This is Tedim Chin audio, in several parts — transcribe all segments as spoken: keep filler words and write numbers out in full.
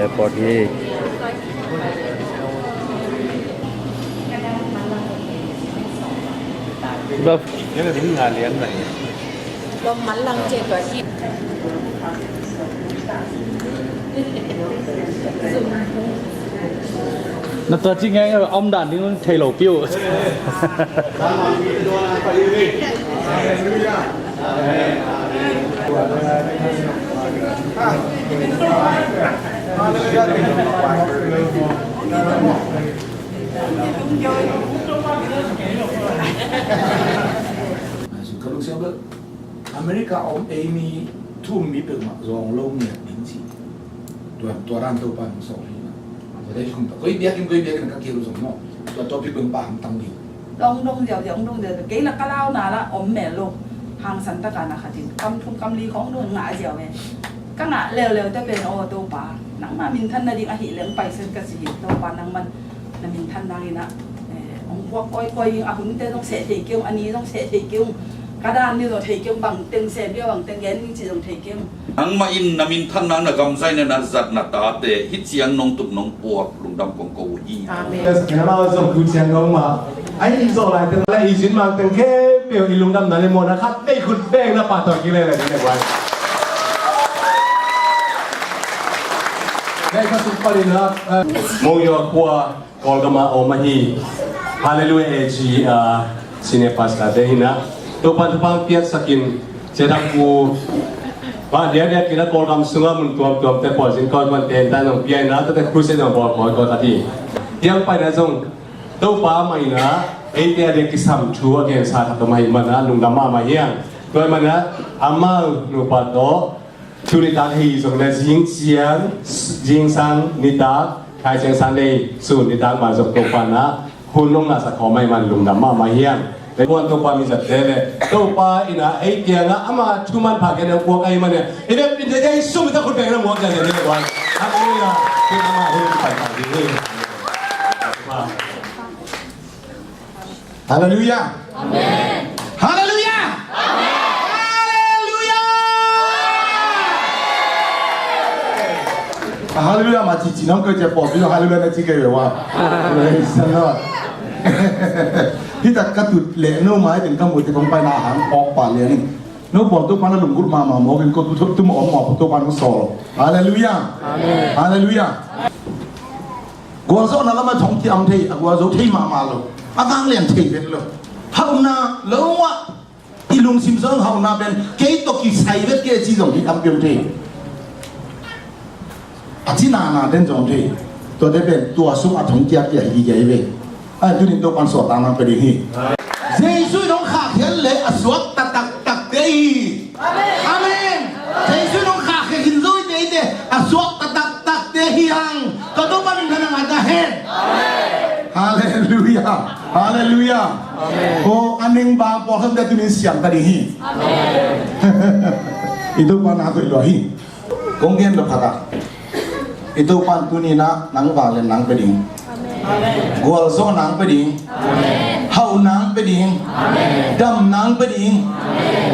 Airport hi. Ba. Yan ang nga lian na. Lom man lang che tua hi. Na tua ci ngai om dan ding thei lo piu. Ka lungsim bel America om ei mi thum mi peuhmah zawng lo ngiat ding ci. Tua, tua ran Topa nong sawm hi na. Tua dei khum ta. Koi biakinn, koi biakinn ka kil zong maw. Tua topic bang pa hang tang ding. Dong dong ziau ziau, dong dong ziau. Kei la ka lau na la om mel lo. Hangsan taka na khatin. Kam thum kam li khong dong ngah ziau e. Ka ngah leuleu te pen aw Topa. Nangma minthan na ding ahi leng paisen ka ci hi. Topa nangman na minthan nangin ah, eh, hong puak kawikawi ing, a hunte zong seh thei kei ung, a ni zong seh thei kei ung, ka dan ni zong thei kei ung, bang teng sem bia, bang teng gen ning ci zong thei kei ung. Nangmah in na minthan nang, na gamzai na, na zat na tate hih ciang nong tup nong puak lungdam kong ko uh hi. Amen. Yes, kei na ma zong tu ciang nong ma. Ai i zo lai teng lai i zin mang teng khempeuh i lungdam na le mo na khat nei khut beng na pa tawh ki le le ni le guai. Nei ka suk palin ha. Mong yo khua Kawlgam ah om ahi. Hallelujah A G, ah, senior pastor te hi na. Topan thupang piaksakin cedak ku. Ba dia dia kina Kawlgam sunga mun tuam tuam te pawl sin Kawlgam te ta nong piai na, ta te crusade nong bawl kawikawi khat hi. Tiang pai na zong Topa mah in ah eite a dia kisam thu a gensa khat om ahi man ah lungdam mahmah hi hang. Tua ahih man ah amau nupa tawh Tuni tak hi zong le zing ciang, zingsang nitak, thai ciang sang nei sun nitak ma zong Topa na hun nong na sa khawm ai man lungdam mahmah hiam. Le kuan Topa mi zat te le Topa ina ei kianga ama thuman pha gen ang kuak ai man e. I bek pin te ei sum ta khut beng na muak ja le kuan. Hallelujah. Kin ama hun pai pai ding hi. Hallelujah. Amen. Hallelujah. Amen. Hallelujah. Hallelujah. Ma ci ci nong ko ce po bi hallelujah na ci ke wa. Praise the Lord. Hi ta ka tu le no mai den ka mu te kong pai na hang pok pa le ni. No po to pa na lung gur ma ma mo kin ko tu tu mo mo to pa no so. Hallelujah. Amen. Hallelujah. Gualzawhna lamah thong kiam thei, a gualzo thei mahmah lo. A vanglian thei vet lo. Hauhna lo ah i lungsim zong hauhna pen kei tawh kisai vet kei ci zong hi tam piau thei. A ci nana den zong thei. Tuate pen tua sung a thong kiak kiak hi kiak hi ve. Ai tunin Topan suak tang nang pe ding hi. Jesu in hong khahkhiat le a suak taktak takte hi. Amen. Jesu in hong khahkhia khin zo hi te hi te a suak taktak takte hi hang. Ka Topa min thang a ta hen. Halleluia. Halleluia. Ko a ning bang pawl khamte tunin siam ta ding hi. I Topa na koih lua hi. Kong gen lo khat a, i Topan tuni na nang vanglian nang pe ding. Gualzawh nang pe ding. Hauh nang pe ding. Dam nang pe ding.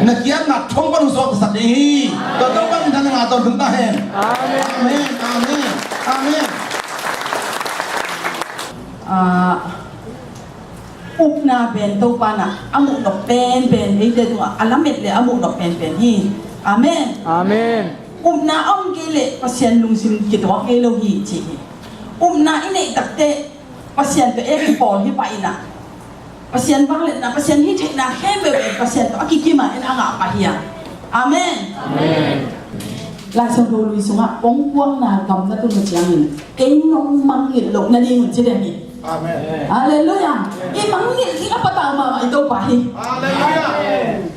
Na kiat na thong pan hong suak sak ding hi. Tua Topan min thang a ton tung ta hen. Amen. Amen. Amen. Ah, upna pen Topa na a muh nop penpen, eite tungah a lamet le a muh nop penpen hi. Amen. Amen. Upna a om kei leh Pasian lungsim kituak ngei lo hi ci hi. Upna i neih takteh Pasian tawh ei kipawl hi pah inah, Pasian vangliatna, Pasian hih theihna khempeuh pen Pasian tawh a kikim a en a ngah pah hi a. Amen. Amen. Laisiangtho lui sungah kong kuangna gam na tun na ciangin ei nong mangngilh loh nading un ci den hi. Amen. Halleluia. I mangngilh ding a patau mahmah i Topa hi. Halleluia.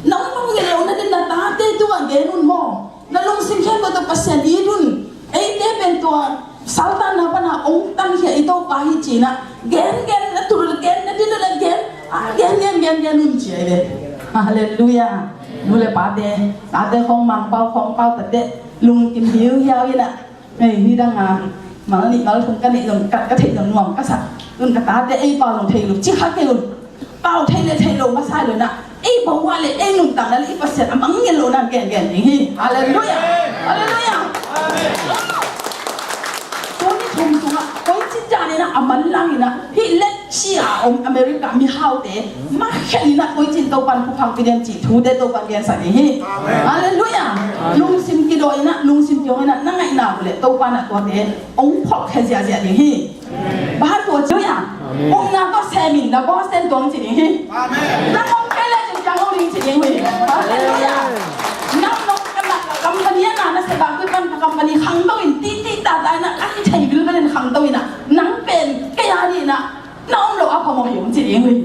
Nong mangngilh loh nading na tate tungah gen un maw? Na lungsim khempeuh tawh Pasian it un. Eite pen tua saltanna pana ong tankhia i Topa hi cinah gen gen na tul gen na din na gen. Ah, gen gen gen gen un ci ai ve. Halleluia. Nu le pate, tate khong Mangpau khong Pau tate lungkim hiuhiau inah. Hei, nidang a mal nih mal thum ka neih zong ka, ka theih zong nuam ka sak. Tun ka tate ei pau zong thei lo ci kha kei un. Pau thei le thei lo masa lo na ei pau wah le ei nuntakna le i Pasian a mangngilh lo na gen gen ding hi. Halleluia. Halleluia. Inah a manlang inah hih letci a om America mihaute mah khen inah koici in Topan thupha pia ding cih thute Topan gensak ding hi. Halleluiah. Lungsim kidaw inah, lungsim kidaw inah na ngaihna uh leh Topan ah tuate hong phawkkhia ziahziah ding hi. Bang hang tua ci hiam? Upna tawh sem in, na bawngsen tuang ci ding hi. Na hong kei le cin kiang hong ding ci ding hi. Halleluiah. Nang nong ka na ka company a na na sep a, koi pan ka company khangto in, titi tata in a, an thei bilbel in khangto in a, nang pen kei a ding in a na om loh a phamawh hi hong ci ding hi.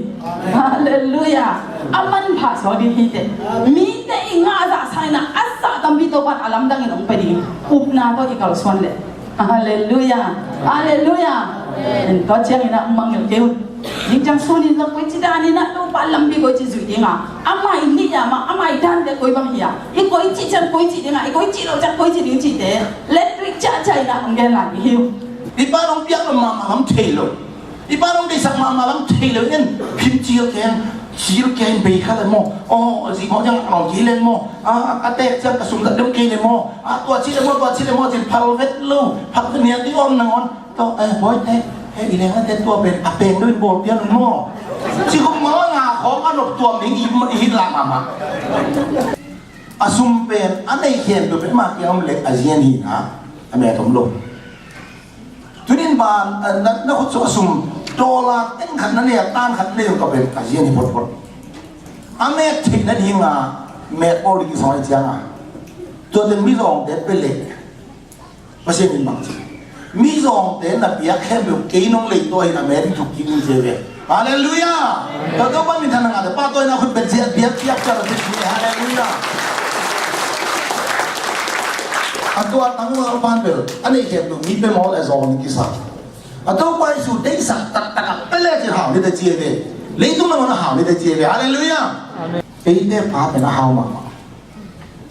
Halleluiah. A manpha suak ding hi teh. Mite i ngah zah sa in a, a zah tampi Topan a lamdang in hong pia ding. Upna tawh i kalsuan leh. Halleluiah. Halleluiah. En, tua ciangin a mangngilh kei un. Ningciang suni zong koici dan in a Topa lampi koici zuih ding a, ama i nih a mah, ama i dante koi bang hi a, i koici ciang koici ding a, i koici loh ciang koici ding cihte, let tuih ciahciah in a hong gen lai hi uh. I pa dong piak lo mahmah lam thei lo. I pa dong deihsak mahmah lam thei lo in, phim cil keng, cil keng bei kha le maw. Aw, zi maw ciang a nong kei leng maw. A, a tek ciang ka sum zat dong kei le maw. A, tua ci le maw, tua ci le maw, cin phal vet lo, phal vet nial ding om nangawn. Tua, eh, boy, eh, eh, i leng a te tua pen, a pen dong in bawl pian maw. Ci khop maw, nga khawng a nop tuam ding i, i hih lam mahmah. A sum pen, a nei khempeuh pen mah kiang om leh a zian hi na, a met om lo. Tunin ban, eh, na, na khut sung a sum, dollar teng khat na nei a, tan khat na nei uh ka pen, a zian hi photphot. A met theih nading a, met bawl ding kisawng hi ciang a. Tua teng mizawngte pia leh. Pasian in bang ci. Mizawngte na piak khempeuh kei nong lei tua hi na, met ding thuk kik ning ci ve. Halleluiah. Tua Topa minthanna ngahte pa tua in a khut beng ciat biak biak ciat a ci hi. Halleluiah. A tua tang ua pan bel a nei khempeuh mi pia maw le zawng kisa. A Topa Jesu deihsak taktak a pia le cin hau ni te ci ve. Leitung nangawn a hau ni te ci ve. Halleluiah. Amen. Eite pa pen a hau mahmah.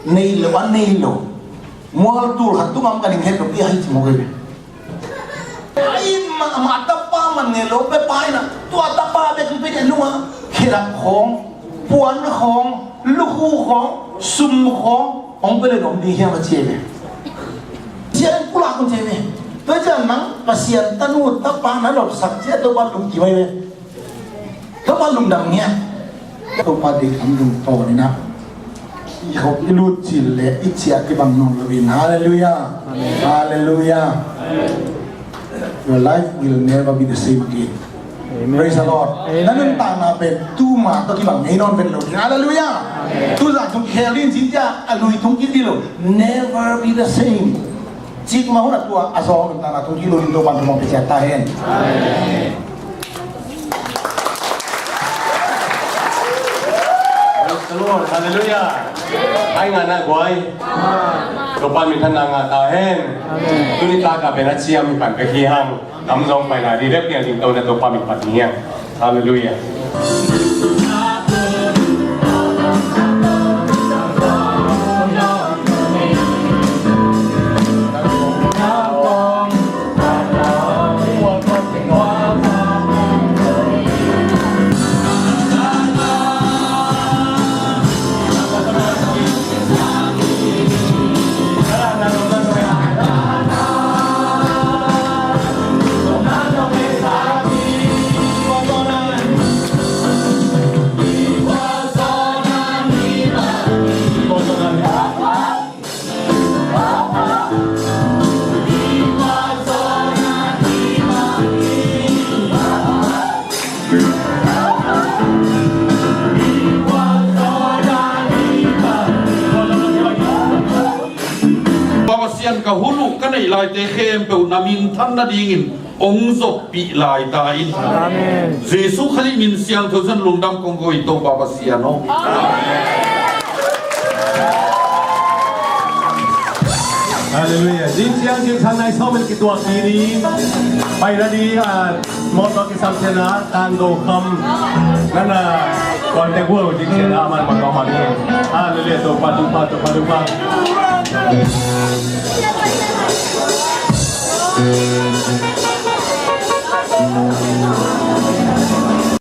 Nei lo, a nei lo. Mual tul khat tung am ka ding het lo, pia hi ci mawk hi ve. A inn mah, mah tapa man ngei lo, pia pa in a, tua tapa bek hong pia ding a, nung a khedap khawng, puan khawng, lukhu khawng, sum khawng hong pia le om ding hiam a ci hi ve. Sia in pulak hong ci hi ve. Tua ciang nang Pasian tanu tapa na lawpsak ciang Topa lungkim hi ve. Topa lungdam ngiat. Topa deih lam lungtawn in a, i khop i lut cil le i ciah kibang nawn lo in. Halleluiah. Amen. Halleluiah. Your life will never be the same again. Amen. Praise the Lord. Amen. Na nuntakna pen tuma tawh kibang ngei nawn vet lo ding. Halleluiah. Amen. Tuzan tung khel in cin ciah a lui tung kik ding lo. Never be the same. Cikmah hun a tua a zawng nuntakna tung kik lo ding Topan thupha pia ciat ta hen. Praise the Lord. Halleluiah. Ai ngana guai. Topa minthanna ngah ta hen. Tuni taka pen a ciam hi pan ka hi hang. Kam zong pai lai ding rep nia ding to na Topa min pat nia. Halleluiah. Pasian, ka hun uh ka neih laite khempeuh na minthan nadingin hong zoppih lai ta in. Amen. Jesu Khrih min siangtho zan lungdam kong ko i Topa Pasian aw. Halleluiah. Zing ciang zing sang nai sawm in kituak ni ni. Pai na di, ah, mawtaw kisam ciang a, tang do kham. Nana, kuan te gual zing ciang a, man man kau man ni. Halleluiah. Topa, Topa, Topa, Topa.